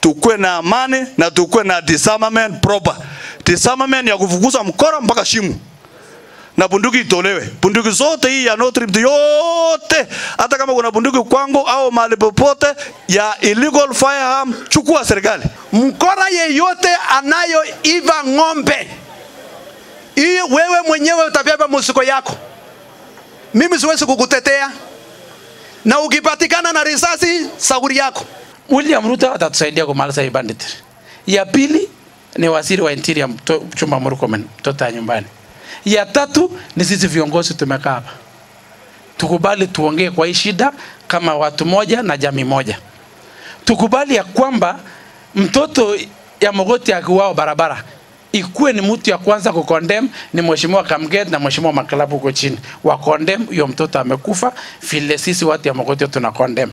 Tukue na amani na tukue na disarmament proper. Disarmament ya kufukuza mkora mpaka shimo. Na bunduki itolewe. Bunduki zote hii ya North Rift yote, hata kama kuna bunduki kwangu au mahali popote ya illegal firearm, chukua serikali. Mkora yeyote anayoiva ng'ombe, hiyo wewe mwenyewe utabeba mzigo yako. Mimi siwezi kukutetea. Na ukipatikana na risasi, sauri yako. William Ruto atatusaidia kumaliza hii banditry. Ya pili ni waziri wa interior Kipchumba Murkomen, mtoto wa nyumbani. Ya tatu ni sisi viongozi tumekaa hapa. Tukubali tuongee kwa hii shida kama watu moja na jamii moja. Tukubali ya kwamba mtoto ya Mogoti akiuawa barabara, ikuwe ni mtu ya kwanza kukondem ni Mheshimiwa Kamget na Mheshimiwa Maklabu huko chini. Wa condemn huyo mtoto amekufa, vile sisi watu ya Mogoti tuna condemn.